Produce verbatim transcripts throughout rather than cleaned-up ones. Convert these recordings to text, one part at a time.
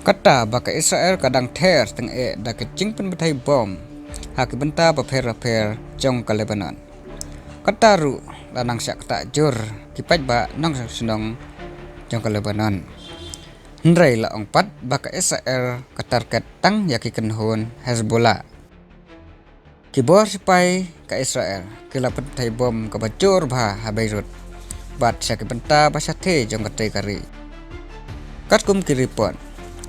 Kata ba ka Israel ka dang ther teng eh da ka jingpynbthei bom ha ki bynta bapher bapher jong ka Lebanon. Kata ruh la nang shah ktah jur ki paidbah nongshong shnong jong ka Lebanon. Hynrei la ong pat ba ka Israel ka target tang ïa ki kynhun Hezbollah. Ki bor sipai ka Israel ki la pynbthei bom kaba jur bha ha Beirut bad sha ki bynta ba shatei jong katei ka ri. Katkum ki report,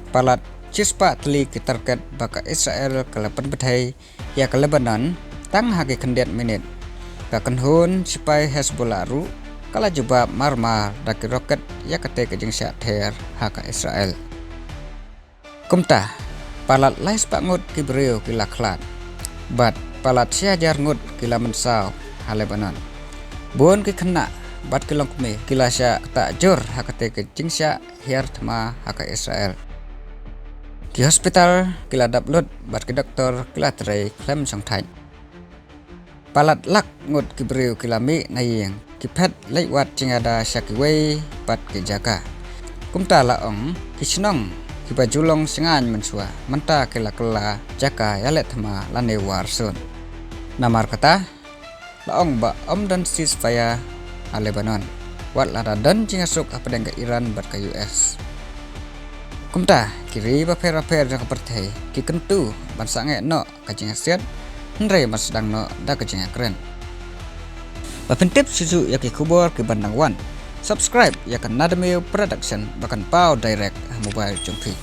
palat shispah tylli ki target ba ka Israel ka la pynbthei ïa ka Lebanon tang ha ki khyndiat minit. Ka kynhun sipai Hezbollah ruh ka la jubab mar mar da ki rocket ïa katei ka jingshah ther ha ka Israel. Kumta, palat lai spah ngut ki briew ki la khlad bad palat shi hajar ngut ki la mynsaw ha Lebanon. Bun ki khynnah bad ki longkmie ki la shah ktah jur ha katei ka jingshah hiar thma ha ka Israel. Ki hospital ki la dap lut bad ki doktor ki la trei khlem shongthait. Palat lak ngut ki briew ki la mih na ïing, ki phet leit wad jingïada sha kiwei pat ki jaka. Kumta la ong, ki shnong kiba ju long shngaiñ mynshuwa mynta ki la kylla jaka ïaleh thma lane war sun. Namar kata, la ong ba ym don ceasefire ha Lebanon wat lada don jingïasuk hapdeng ka Iran bad ka U S. Kumta, ki ri bapher bapher jong ka pyrthei ki kyntu ban sangeh noh ka jingïasiat, hynrei ban sdang noh da ka jingïakren. Ba pyntip shuh shuh ïa ki khubor kiban dang wan, subscribe ïa ka Nadameo Production ba kan paw direct ha mobile jong phi.